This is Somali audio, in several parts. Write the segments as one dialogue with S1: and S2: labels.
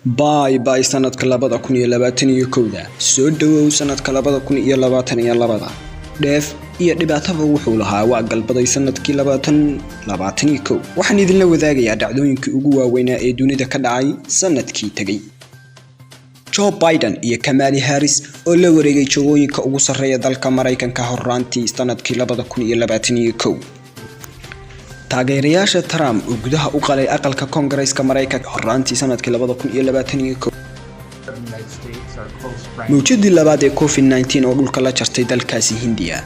S1: Bye bye sanadka 2021-da, soo dhowow sanadka 2022-da. Dheef iyo dhibaataba wuxuu lahaa waa galbaday sanadkii 2021. Waxaan idinla wadaagayaa dhacdooyinkii ugu waaweynaa ee dunida ka dhacay sanadkii tegay. Joe Biden iyo Kamala Harris oo la wareegay jagooyinka ugu sarreeya dalka Maraykanka horraantii sanadkii 2021. Taageerayaasha Trump oo gudaha u qalay aqalka Koongareeska Maraykanka horraantii sanadkii 2021. Mawjadii labaad ee COVID-19 oo dhulka la jartay dalkaasi Hindiya,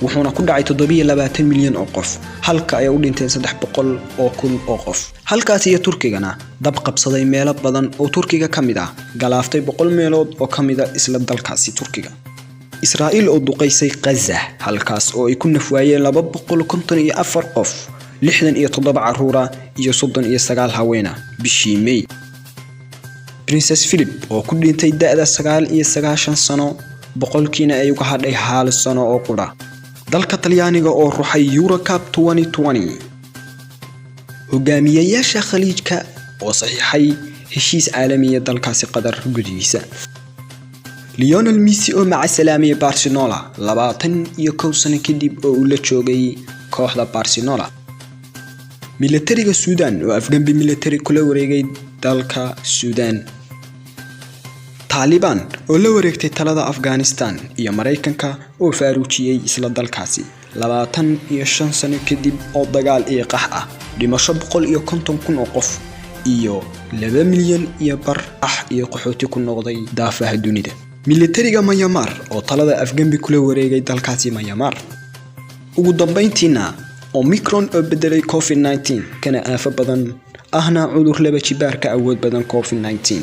S1: wuxuuna ku dhacay 27 milyan oo qof, halka ay u dhinteen 300,000 oo qof. Halkaas iyo Turkigana dab qabsaday meelo badan oo Turkiga ka mid ah, galaaftay 100 meelood oo ka mid ah isla dalkaasi Turkiga. Israa'iil oo duqaysay Gaza, halkaas oo ay ku nafwaayeen 254 qof, 67 caruura iyo 39 haweena bishii May. Princess Philip oo ku dhintay da'da 99 sano, boqolkiina ay uga hadhay hal sano oo qura. Dalka Talyaaniga oo ruxay Eurocup 2020. Hogaamiyayaasha Khaliijka oo saxiixay heshiis caalamiya dalkaasi Qatar gudihiisa. Lionel Messi oo maca salaamiyay Barcelona 21 sano kadib oo uu la joogay kooxda Barcelona. Militariga Suudaan oo afgambi militari kula wareegay dalka Suudaan. Taalibaan oo la wareegtay talada Afghanistan iyo Maraykanka oo faaruujiyey isla dalkaasi 25 sano kadib oo dagaal iyo qax ah, dhimasho 150,000 oo qof iyo 2.5 milyan ah iyo qaxooti ku noqday daafaha dunida. Militariga Myanmar oo talada afgambi kula wareegay dalkaasi Myanmar. Ugu dambeyntiina, Omicron oo bedelay COVID-19, kana aafo badan, ahna cudur laba jibaar ka awood badan COVID-19.